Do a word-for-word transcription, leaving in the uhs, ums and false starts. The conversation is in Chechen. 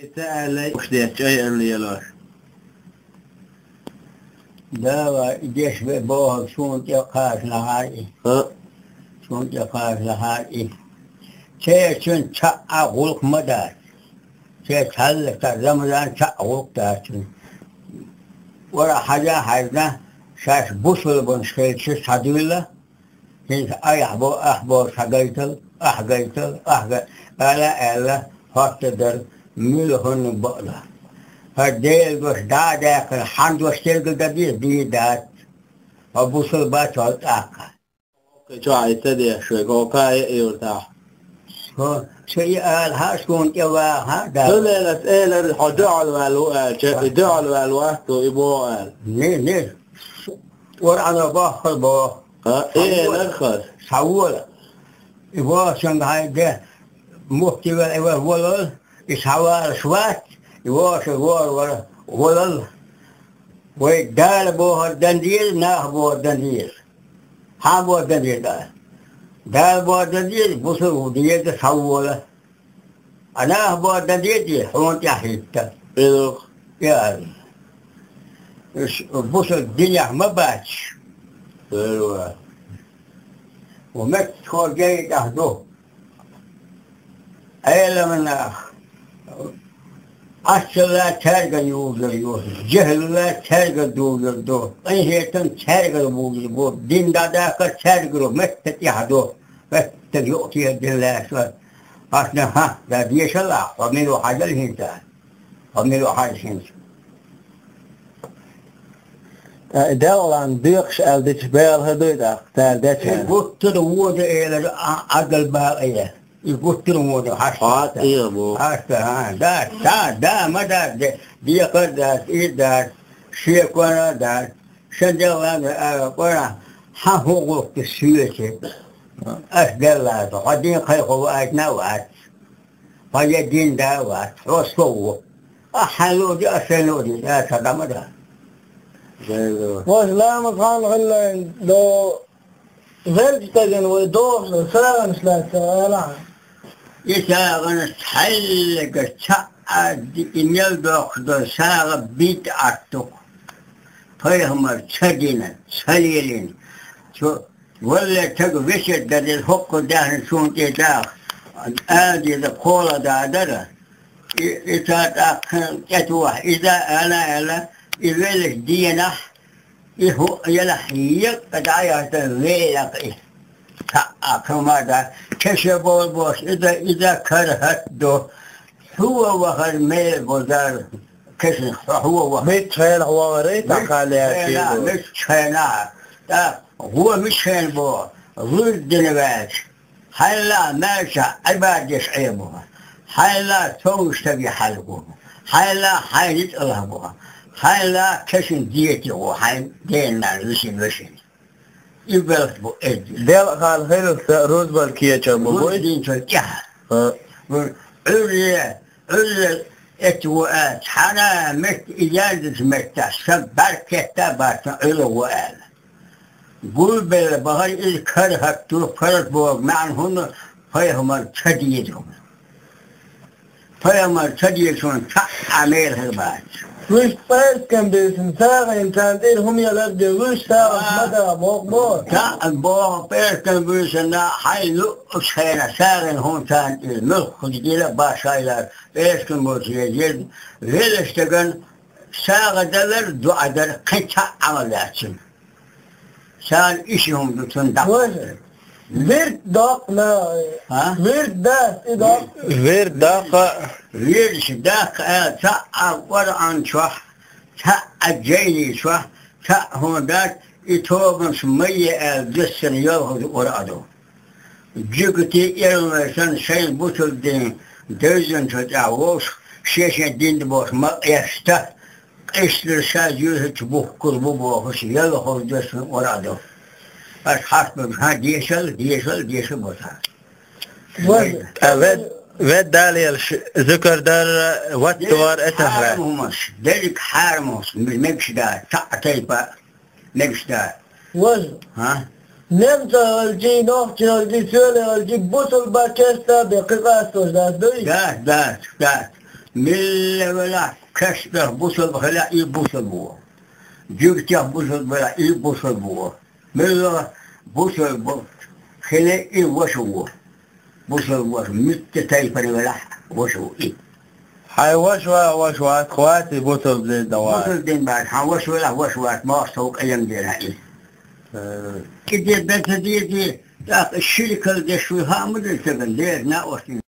Ца аьлла, уьш деш чӀай аьлла елош. Дала и деш бе бохург суна тӀе кхача нахьа и. ХӀа. Суна тӀе кхача нахьа и. Церачун цхьа а гӀуллакх ма дац. Церачун хьаллакта Рамазан цхьа а гӀуллакх дац цун. Вара хьажа хьаьжна, шаьш бусалбанаш хилча схьадуьйла, хӀинца айхьа бо, ахьа бо, схьагайтал, ахьа гайтал, ахьа гай-, ала аьлла, хӀотта дара, муьлха хӀунна бакъда. ХӀара Делан дош дӀа а даьккхина, хьан дош тергал дан деза, дийр дац. Хьо бусалба ца хьо тӀаккха. Чохь и ца деш вай, гӀо кхаа а юртахь. Хьо, ша и ала хьа, суна тӀе ваха хьа, да. Ца лелас элар, хьо дуьхьал ваьлла ву аьлча, и дуьхьал ваьлла вац ву, и боху аьлла. Не, не. Къуръано боххур боху. Ха, э, Схьавола. Элар хаза. Схьавола. И вохучунга хьайн де, мухти вара, и вара волал, и схьавалаш вац, и вохуш вора вара волал. Вай Дала бохур дан деза, наха бохур дан деза. Хьан бохур дан деза Дала? Дала бохур дан деза, бусалба деза, схьавола. А наха бохург дан дезий, хьуна тӀаьхьахӀитта? Эх. Я, ш-, бусалба динехь ма бац. Ва меттахо гайта ду. Ӏелам нах. Ӏассалла цаьрга южар ю, жехӀалла цаьрга дугар ду, къинхетам цаьрга бугар бу, дин дӀадаккхар цаьрга ду, метта тӀехь ду, метта юкъ кхера дин лаьцна. Ас нах, хьа, да дешал ахь, хьо мила ву хьажал хӀинца? Хьо мила ву хьажа хӀинца? ТӀаккха и делкъалан доькъуш аьлла дича бала хӀун дуй тӀаккха, цара дечара? И гуттар а вода элира, а, Ӏадал бакъе. И гуттар а вода, хьашт. Хьа, тӀера бу. Хьашт, хьа, да, да, да, ма да, де-, декхар а дац, ир а дац, шекон а дац, шен делкъалан а, а, къора, хьан хӀун гӀуллакх ду соьца? Ас делла, хьо дин кхайкхо ваайтина а вац. Хьо я дин да а вац, хьо со ву. Ахьа хьайн луъди, ас сайна луъди, да, ца дама да. Вай ламаз хан хилла до велча стагана вай дохуш ду, сагӀанаш лаьцна ала хьан. И сагӀанаш хьаьллага цхьаъ а ди-, и мел доккхуш долу сагӀа бидӀат ду-кх. Пайхамар ца дина, ца лелийна. Цо Валле, таг весет дан деза, хӀокху даьхна суна тӀе даха, ала деза, кхола да дара. И, и цара тӀаккха кӀетвохьа, иза ала аьлла, и веллачу денахь, и хӀуъа елахь еккъа дӀаяхьа велакх и. Цхьаъ а хӀума дан, кеше бовла бохуш, иза, иза карахӀат ду. Хьо вахар мел бу дар, кешнах хьо, хьо вахар. Мичча хенахь вахарий, тӀаккха лаьцна? Мичча хенахь, мичча хенахь. ТӀаккха гӀо мичча хенахь бу, гӀуьрда дина ваьлча. Хьайна маьрша Ӏибадат деш Ӏе бу. Хьайна цомгуш стаге хьал бу. Хьайна хьайн ницкъалахь бу. Хьайна кешнан дете гӀо, хьайн дена-нана висина вешина. И белх бу эзди. Делкъа хан хилла сан рузбан кечам бу буй? Рузбан кечам тӀехь. ХӀа. Ӏуьлле, Ӏуьлле эцна ву аьлла, цхьана а метта и яздачу меттехь сан бӀаьрг кхетта а бац сан Ӏуьллу ву аьлла. Гулбелла бахара иза карахӀат ду, карахӀат боху маьӀна хӀунда, пайхамар ца деза хӀума. Пайхамар ца дезачунна цхьаъ а мера хир бац. Вуьшта пӀераскан буьйсанна сагӀина царна тӀера хӀума ялар а ду, вуьшта сагӀина ма да, боху бо. Цхьаъ боху пӀераскан буьйсанна хьайн луъучу хенахь сагӀина хӀума царна тӀера, муьлххачу дийла а башхаллара пӀераскан буьйсанна еза, веллачу стагана сагӀа далар а, дуӀа дар а кхин цхьаъ Ӏамал яц цуьнан. Царна и ши хӀума ду цунна даккха. Вирд даккха, на, а? Вирд дац, и даккха. Вирд даккха. Вирдаш даккха аьлла, цхьаъ а Къуръан чохь, цхьаъ а жайни чохь, цхьаъ хӀума дац, и тобанаш ма е аьлла, дешна йолхаза Къуръан ду. Жигати, эрмалой санна, шайна бусалба дин девзинчул тӀаьхьа вовшах, шен-шен дин ду бохуш, ма къеста, къиштара ша юьхьича бухкур бу бохуш, ялхалла дешна Къуръан ду. Аш хьастам, хьан дешал, дешал, дешал бу цхьа. Вай. А вед, вед далиялаш зуькар дар, ваттор, этахьра. Хьарам хӀумаш, дерриг хьарам хӀумаш, мегаш дар, цхьаъ тайпа мегаш дар. Вай. ХӀа? Немца хилчий, нохчи хилчий, соьле хилчий, бусалба кеста бен кхин къастош дац дуй? Дац, дац, дац. Милла велахь кашпех бусалба хила и бусалба ву. Жугтех бусалба велахь и бусалба ву. Милла бусалба хила и ваша ву. Бусалба ваша, митта тайпана велахь ваша ву и. Хьай ваша ва-, ваша вац, хвати бусалба дин тӀа вац. Бусалба дин бац, хьан ваша велахь ваша вац, мостагӀа къиянна дена и. Э. КӀиде бен ца дезе, тӀаккха ширкал деш вуй хаа ма деза циган, деза накъостин.